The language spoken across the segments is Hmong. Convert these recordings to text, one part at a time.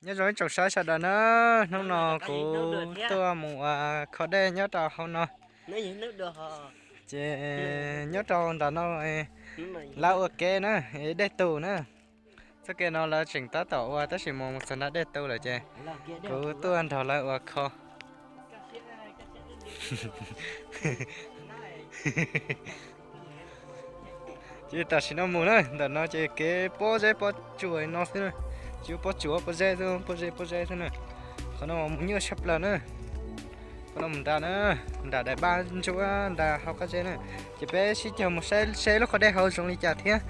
Nyob zoo ib tsoom saib sawv daws na, hnub no kuv tuaj mus ua kho dej nyob rau hauv no. Ces nyob rau ntawm no lawv ua kev na, dej tu na. Txoj kev no lawv tseem tab tom ua tab sis mas mus txog nram dej tu lawm ces kuv tuaj nrog lawv ua kho. Ces tam sim no mus na, ntawm no ces kev pob zeb pob tsuas no xwb na, tsis yuav pob tsuas pob zeb xwb, pob zeb pob zeb xwb na. Qhov no mus nyuaj tshaj plaws na. Qhov no mus nram na, nram daim npab ntsuab nram hauv qab zeb na. Ces peb sib cog mus saib seb lub qhov dej hauv zoo li cas thiab.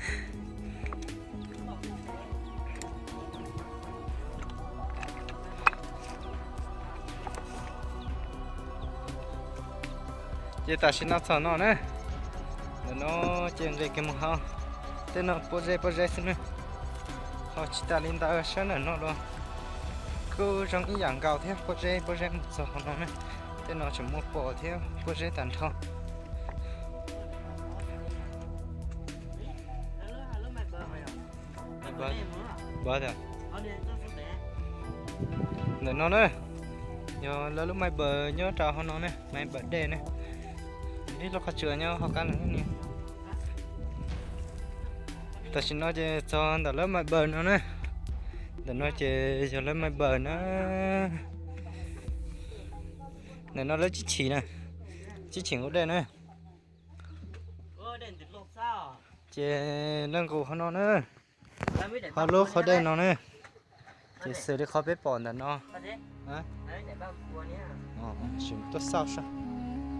Ces tam sim no txog no na, ntawm no ces nqis kiag mus hauv, tej no pob zeb pob zeb xwb na. Ho tsis tas li ntawd sab ntawm no los kuj zoo ib yam nkaus thiab, pob zeb pob zeb mus txog hauv no na. Tej no tseem muaj pom thiab pob zeb tag nrho. Ntawm no na, yog lawv lub mai npaws nyob rau hauv no na, mai npaws dej na. Ib lub qhov tsua nyob hauv qab no ni. Tam sim no ces txog ntawm lub mai npaws no na. Ntawm no ces yog lub mai npaws na. Ntawm no lub tsib chim na, tsib chim nqus dej na. Ces lawv nqus hauv no na, hauv lub qhov dej no na. Ces xws li qhov peb pom ntawm no, tuaj xauj saib,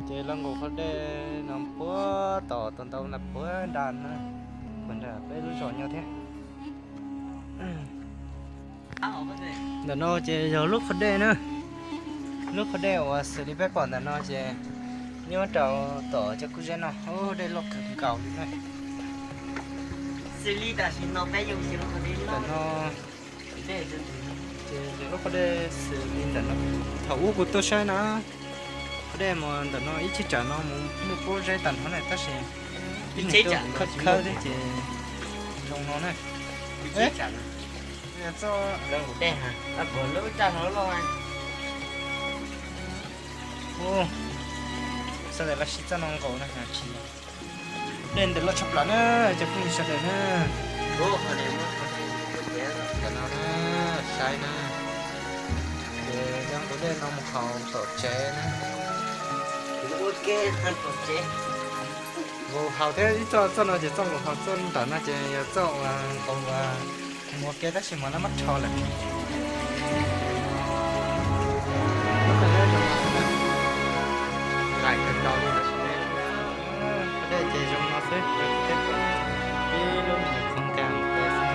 ces lawv nqus qhov dej no puag tom tau ntau na, puag nram na, puag nram peb lub zos nyob thiab. Ntawm no ces yog lub qhov dej na, lub qhov dej uas xws li peb pom ntawm no ces nyob rau tom cov kub zeb no, dej loj kawg nkaus li na. Ntawm no ces yog lub qhov dej xws li ntawm no, thaum ub kuv tuaj saib na, qhov dej mus ntawm no ib cheeb tsam no mus muaj pob zeb tag nrho na tab sis ib cheeb tsam khawb khawb thiab ces zoo no na. Sawv daws los sib txoj no nkaus na, tsis dej ntawm loj tshaj plaws na, cov phooj ywg sawv daws na. Ntawm no na, saib na, ces yog nqus dej no mus haus tom tsev na. Nqus haus thiab ib txoj, txoj no ces txoj nqus haus, txoj ntawm no ces yog txoj uas nqus mus ua ke tab sis mas lawv muab rho lawm. Dej ces zoo no xwb, ib lub me nyuam qhov nkag xwb.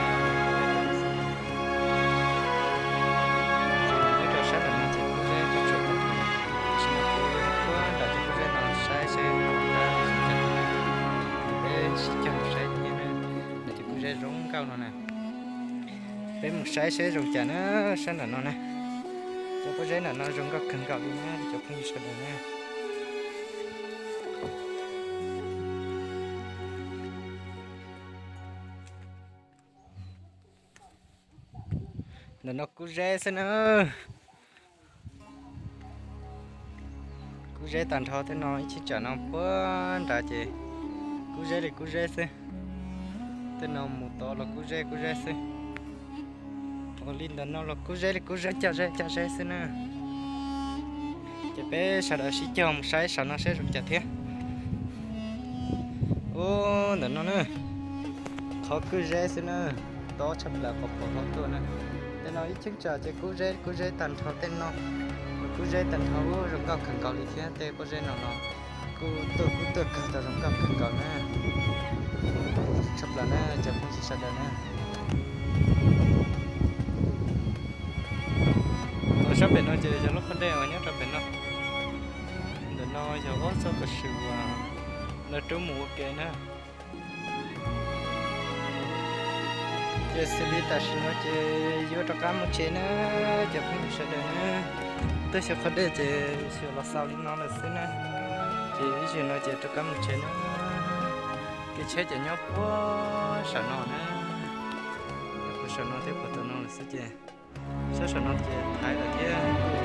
Nyob rau sab nram no ces kub zeb tsuag tsuag tag nrho, tab sis mas kuv tuaj nram cov kub zeb no saib seb zoo cas, peb sib cog saib thiab na. Nram cov kub zeb zoo nkauj no na, peb mus saib seb zoo cas na. Sab nram no na, cov pob zeb nram no zoo nkauj kawg nkaus li na cov phooj ywg sawv daws na. Ntawm no kub zeb xwb na. Kub zeb tag nrho tej no ib cheeb tsam no puag nrad ces kub zeb li kub zeb xwb. Tej no mus tod los kub zeb kub zeb xwb. Ua li ntawm no los kub zeb li kub zeb, caj zeb caj zeb xwb na. Ces peb sawv daws sib cog mus saib saum no seb zoo cas thiab. Ub, ntawm no na, qhov kub zeb xwb na, tob tshaj plaws qhov pom hauv tuaj na. Tej no ib cheeb tsam ces kub zeb kub zeb tag nrho tej no, kub zeb tag nrho ub zoo nkauj kawg nkaus li thiab tej pob zeb no los kuj tuaj kub tuaj kawg tau zoo nkauj kawg nkaus na. Tshaj plaws na cov phooj ywg sawv daws na. Sab pem no ces yog lub qhov dej uas nyob rau pem no. Ntawm no yog ob txoj kav swm uas lawv rub mus ua ke na. Ces xws li tam sim no ces yuav rov qab mus tsev na, cov phooj ywg sawv daws na. Twb xyov qhov dej ces xyov los xaus li no lawm xwb na. Ces ib zaug no ces rov qab mus tsev na. Kev tsheb ces nyob puag saum no na, puag saum no thiab puag tom no lawm xwb ces Nyob saum no ces thaiv lawm thiab.